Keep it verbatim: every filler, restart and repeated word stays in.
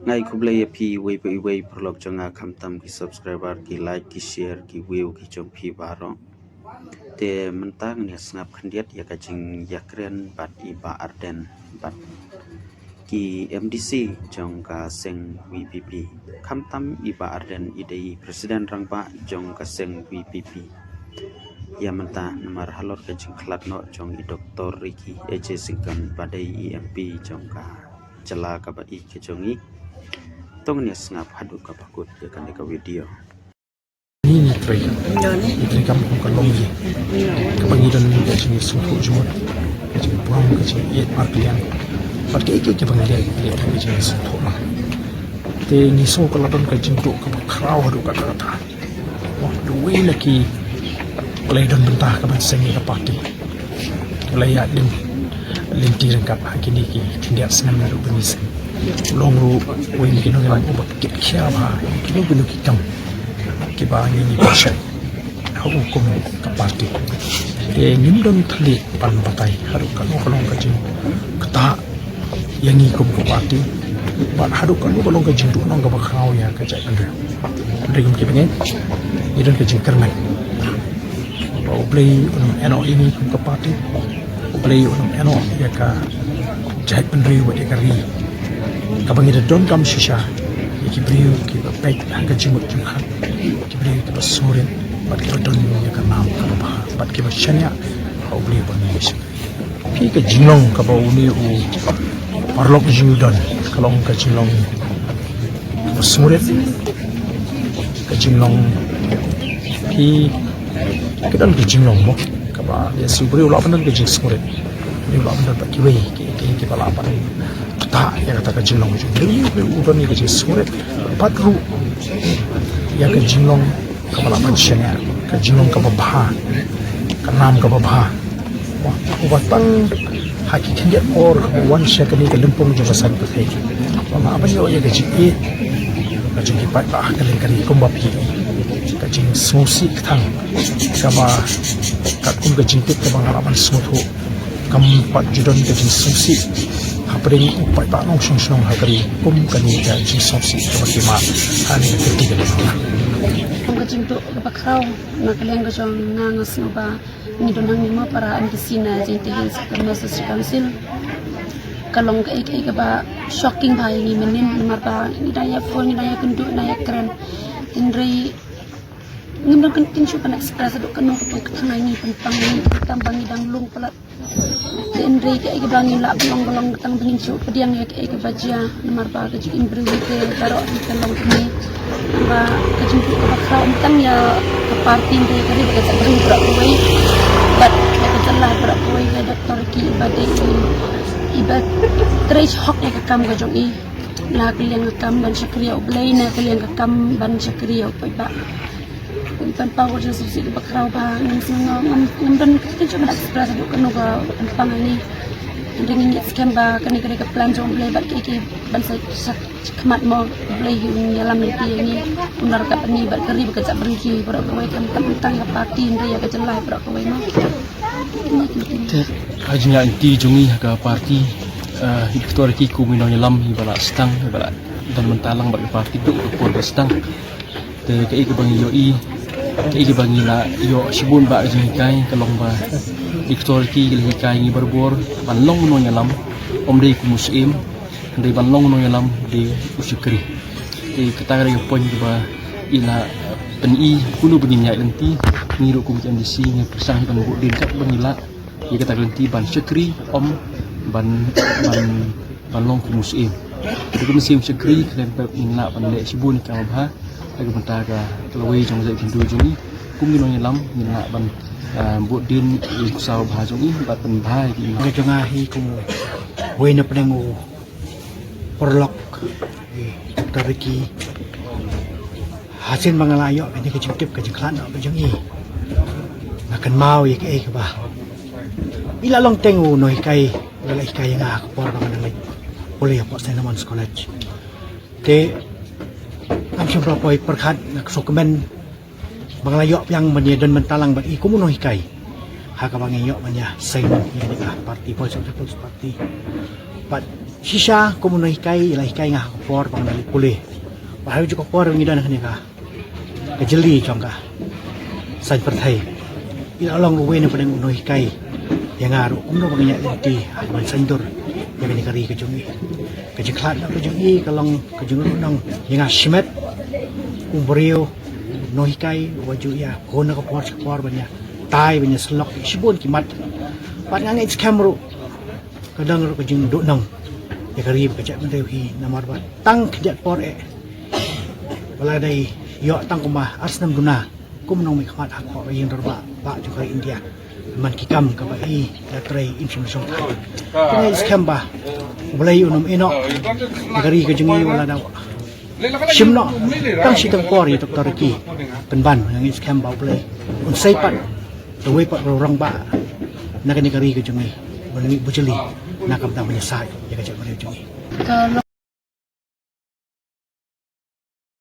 Nga ai khublei ïa phi iwei pa iwei paralok jong nga, khamtam ki subscriber, ki like, ki share, ki view ki jong phi baroh. Te mynta ngin ïa sngap khyndiat ïa ka jingïakren bad i Bah Ardent bad ki M D C jong ka seng V P P. Khamtam i Bah Ardent i dei president rangbah jong ka seng V P P. Ïa mynta namar halor ka jingkhlad noh jong i Doctor Ricky A J Syngkon ba dei i M P jong ka jylla kaba i ka jong i. To ngin ïa sngap haduh kaba kut ïa kane ka video. Ni ni trei. Ni trei kam kum ka long ji. Kaba ngi don ka jingïasngewthuh jingmut. Ka jingburom, ka jingïeit markylliang. Bad kiei kiei kiba ngi leh, ngi leh ka jingïasngewthuh lang. Te ngi sngew ka la don ka jingduh kaba khraw haduh katta katta. Wah, duwai na ki, ki la ïadon bynta ka ban seng ïa ka party. Ki la ïaid lynti ryngkat ha kine ki khyndiat snem naduh ba ngi seng. Long ruh uwei na ki nongïalam uba kit khia bha ïa kino kino ki kam kiba ngi ngi pynshai ha u kum ka party. Te ngim don thylliej ban batai haduh kano ka long ka jingktah ïa ngi kum ka party. Bad haduh kano ka long ka jingduhnong kaba khraw ïa ka jaitbynriew. Hynrei kum kiba ngeit, ngi don ka jingkyrmen ba U Blei un ym ïehnoh ïa ngi kum ka party. U Blei un ym ïehnoh ïa ka jaitbynriew bad ïa ka ri. Kaba ngi da donkam shisha ïa ki briew kiba peit ha ka jingmut jingpyrkhat, ki briew kiba sngewrit bad kiba don ïa ka nam kaba bha bad kiba shaniah ha U Blei ba ngi ïa shakri. Phi, ka jinglong kaba une u paralok jong ngi u don ka long ka jinglong kaba sngewrit, ka jinglong phi, ka don ka jinglong mo kaba ïa shu briew lah ban don ka jingsngewrit, briew lah ban don bad kiwei ki, ki, kiba lah ban ktah ïa kata ka jinglong jong u. Une u don ïa ka jingsngewrit bad ruh ïa ka jinglong kaba lah ban shaniah, ka jinglong kaba bha, ka nam kaba bha. Wah, uba tang ha ki khyndiat por kaba wan sha kane ka lympung jong ka saiñ pyrthei. Ba lah ban ïoh ïa ka jingïeit ka jong ki paidbah ha ka lyngkha ri kumba phi. Ka jingsngewsih ka tang kaba katkum ka jingtip kaba nga lah ban sngewthuh. Kam pat ju don ka jingsngewsih hapdeng u paidbah nongshong shnong ha ka ri kum kane ka jingsngewsih kaba ki mad ha kane ka kyrti ka lympung. Kum ka jingduh kaba khraw na ka liang ka jong nga, nga sngew ba ngi don hangne mo para M D C na Jaintia Hills Autonomous District Council. Ka long kaei kaei kaba shocking bha ïa ngi mynnin namar ba ngi dang ïa phone, ngi dang ïa kynduh, ngi dang ïa kren. Hynrei ngim don ka ktien shuh ban express haduh kano ka pang ka tang ïa ngi, pang ïa ngi, tang ba ngi dang lung palat. Te hynrei kaei kaba ngi lah ban ong ka long tang ba ngin shu pdiang ïa kaei kaba jia namar ba ka jingim briew te baroh te ka long kumne. Ba ka jingduh kaba khraw ym tang ïa ka party hynrei ka ri bad ka jaitbynriew baroh kawei. Bad ïa ka jylla baroh kawei, ïa Doctor Ricky ba dei i, iba trei hok ïa ka kam ka jong i. Na ka liang ka kam ban shakri ïa U Blei, na ka liang ka kam ban shakri ïa u paidbah. Pynpaw ka jingsngewsih kaba khraw bha, ngam sngew, ngam, ngam don ka ktien shuh ban express haduh kano ka pynpaw ïa ngi. Hynrei ngi ngeit skhem ba kane ka dei ka plan jong U Blei bad kiei kiei ban sa, sa khmat mo, U Blei hi un ïalam lynti ïa ngi, un da ryngkat bad ngi bad ka ri bad ka jaitbynriew baroh kawei, khamtam tang ïa ka party hynrei ïa ka jylla baroh kawei mo. Te ha jingïaid lynti jong ngi ha ka party, eh, i Doctor Ricky kum i nongïalam iba la sdang, iba la don bynta lang bad ka party duh ka por ba sdang. Te kaei kaba ngi ïohi, kaei kaba ngi la ïoh shibun ba ka jinghikai ka long ba i Doctor Ricky ki la hikai ngi barabor ban long nongïalam, ym dei kum u syiem, hynrei ban long nongïalam dei u shakri. Te kata ka dei ka point kaba i la pyni kumno ba ngin ïaid lynti, ngi ruh kum ki M D C ngi pyrshang ban bud dien katba ngi lah. Ïa kata ka lynti ban shakri, ym ban, ban, ban long kum u syiem. Te kum u syiem shakri khlem pep ngin lah ban leh shibun ïa ka kam ba bha. Ha ka bynta ka, ka lawei jong ka jaitbynriew jong ngi. Kum ki nongïalam ngin lah ban, ah, bud dien ïa ka sawa bha jong ngi bad pynbha ïa ki. Ka jong nga hi kum uwei na pdeng u paralok, eh, Doctor Ricky. Hasien ba nga la ïoh kane ka jingtip ka jingkhlad noh ka jong i, nga kynmaw ïa kaei kaba i la long teng u nonghikai, ba la hikai ïa nga ha ka por ba nga dang leit pule hapoh Saint Edmund's College. Te ngam shym la poi pyrkhat, nga sngewkmen ba nga la ïoh biang ban ïa don bynta lang bad i kum u nonghikai ha kaba ngi ïoh ban ïa seng ïa kane ka party, Voice of the People's Party. Bad Shisha kum u nonghikai i la hikai nga ha ka por ba nga dang pule. Bad ha kata ka por ngi don ha kane ka, ka jylli jong ka saiñ pyrthei. I la long ruh uwei na pdeng u nonghikai ïa nga ruh kumno ba ngin ïaid lynti ha ka ban saiñdur ïa kane ka ri ka jong i. Ka jingkhlad ka jong i ka long ka jingduhnong ïa nga shimet, u briew nonghikai uba ju ïa khun na ka por sha ka por ban ïa tai ban ïa syllok shibun ki mat. Bad nga ngeit skhem ruh ka dang ruh ka jingduhnong ïa ka ri bad ka jaitbynriew hi, namar ba tang khyndiat por eh ba la dei ïoh tang kumba ar snem duna kum u nongmihkhmat ha ka ïing dorbar bah jong ka ri India. Man ki kam kaba i la trei im shym la shong than. Nga ngeit skhem ba U Blei un ym ïehnoh ïa ka ri ka jong i wat la da shim noh tang shi taïew por ïa Doctor Ricky Pynban. Nga ngeit skhem ba U Blei un sei pat da uwei pat u rangbah na kane ka ri ka jong i ban mih bujli na ka bynta ban ïasaid ïa ka jaitbynriew jong i.